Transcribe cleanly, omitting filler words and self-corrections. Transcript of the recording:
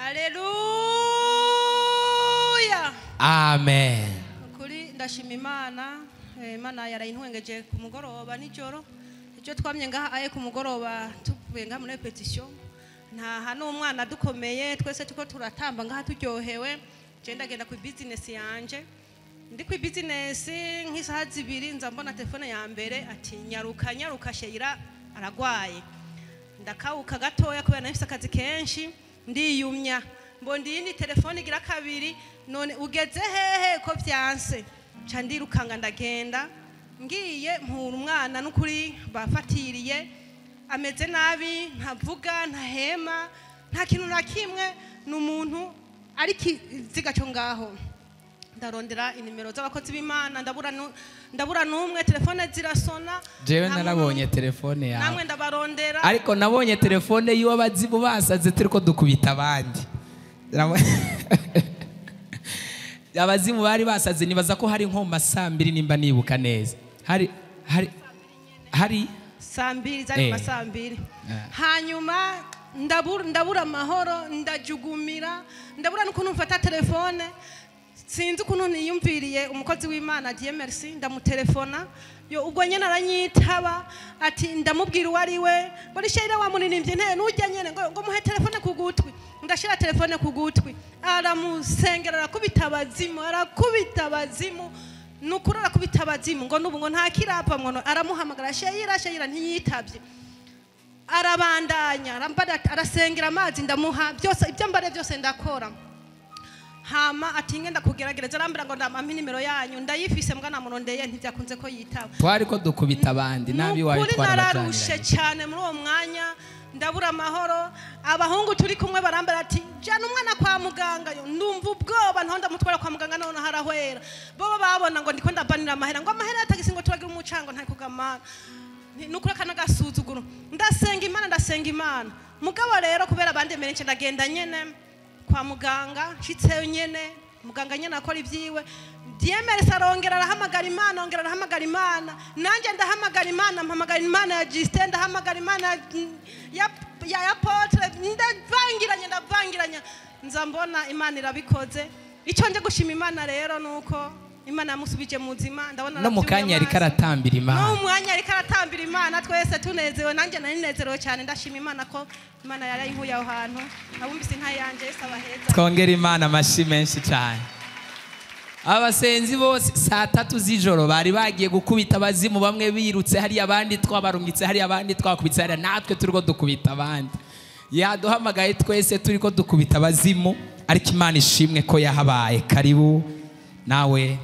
Haleluya. Amen. Kuri ndashima Imana, Imana yarayintwengeje ku mugoroba nijoro. Icyo twamye ngaha aye ku mugoroba tuvuye ngaha muri repetition. Ntaha n'umwana dukomeye twese tuko turatamba ngaha turyohewe. Je ndagenda ku business yanje. Ndi ku business nk'isaha zibiri nza mbona telefone ya mbere ati nyaruka nyaruka Sheila aragwaye. Ndakawuka gatoya kubera nafise akazi kenshi ndiyumya. Mbondi yindi telefone igira kabiri none ugeze hehe ko vyanse. Ca ndirukanga ndagenda ngiye mpura umwana n'ukuri bafatiriye ameze nabi, ntavuga, ntahema, nta kintu na kimwe, ni umuntu ari kiziga cyo ngaho. Ndarondera inimero z'abakozi b'Imana ndabura n'umwe, telefone zirasona. Jewe narabonye telefone yawe. Namwe ndabarondera. Ariko nabonye telefone y'uwabazimu basaze turiko dukubita abandi. Abazimu bari basaze nibaza ko hari nko masaa mbiri nimba nibuka neza. Hari hari hari saa mbiri zari masaa mbiri. Hanyuma ndabura amahoro, ndajugumira, ndabura n'ukuntu mfata telefone. Sinzi ukuntu niyumviriye umukozi w'Imana Dieu merci ndamutelefona. Yo ubwo nyene aranyitaba ati ndamubwira uwo ari we, ngo ni Sheila wa muninimbye nte nujya nyene ngo muhe telefone ku gutwi. Ndashira telefone ku gutwi, aramusengera arakubita abazimu, arakubita abazimu, nukuri arakubita abazimu ngo nubu ngo nta kirapa mwono. Aramuhamagara Sheila, Sheila ntiyitavye. Arabandanya arasengera amazi ndamuha byose, ibyo mbare byose ndakora. Hama ati ngenda kugeragereza arambira ngo ndampa nimero yanyu ndayifise mbwa namurondeye ntivyakunze ko yitaba. Twari ko dukubita abandi nabi wayo twararushe cyane muri uwo mwanya ndabura amahoro. Abahungu turi kumwe barambira ati jana umwana kwa muganga, ndumva ubwoba ntonda mutwara kwa muganga none harahwera. Bo babona ngo ndiko ndabanira amahera ngo amahera yatagisi ngo turagira umucango nta kugamana. Nukuri kana gasuzuguro. Ndasenga Imana, ndasenga Imana. Mugabo rero kubera abandi menshi ndagenda nyene kwa muganga, nshitseyo nyene muganga nyene akora ibyiwe. Dieu merci arongera arahamagara Imana, ongera arahamagara Imana, nanje ndahamagara Imana, mpamagara Imana ya Justin, ndahamagara Imana ya Apotre, ndavangiranya ndavangiranya nza mbona Imana irabikoze. Icyo nje gushima Imana rero nuko Imana yamusubije muzima, ndabona no mukanya ariko aratambira Imana, no mwanya ariko aratambira Imana, twese tunezewe, nanje nari nezerewe cyane. Ndashima Imana ko Imana yarayinkuye aho hantu, abumbise inka yanje Yesu abaheza. Twongera Imana amashi menshi cyane. Abasenzi bose saa tatu z'ijoro bari bagiye gukubita abazimu, bamwe birutse hari abandi twabarungitse hari abandi twakubitse hari natwe turiko dukubita abandi. Yaduhamagaye twese turiko dukubita abazimu, ariko Imana ishimwe ko yahabaye. Karibu nawe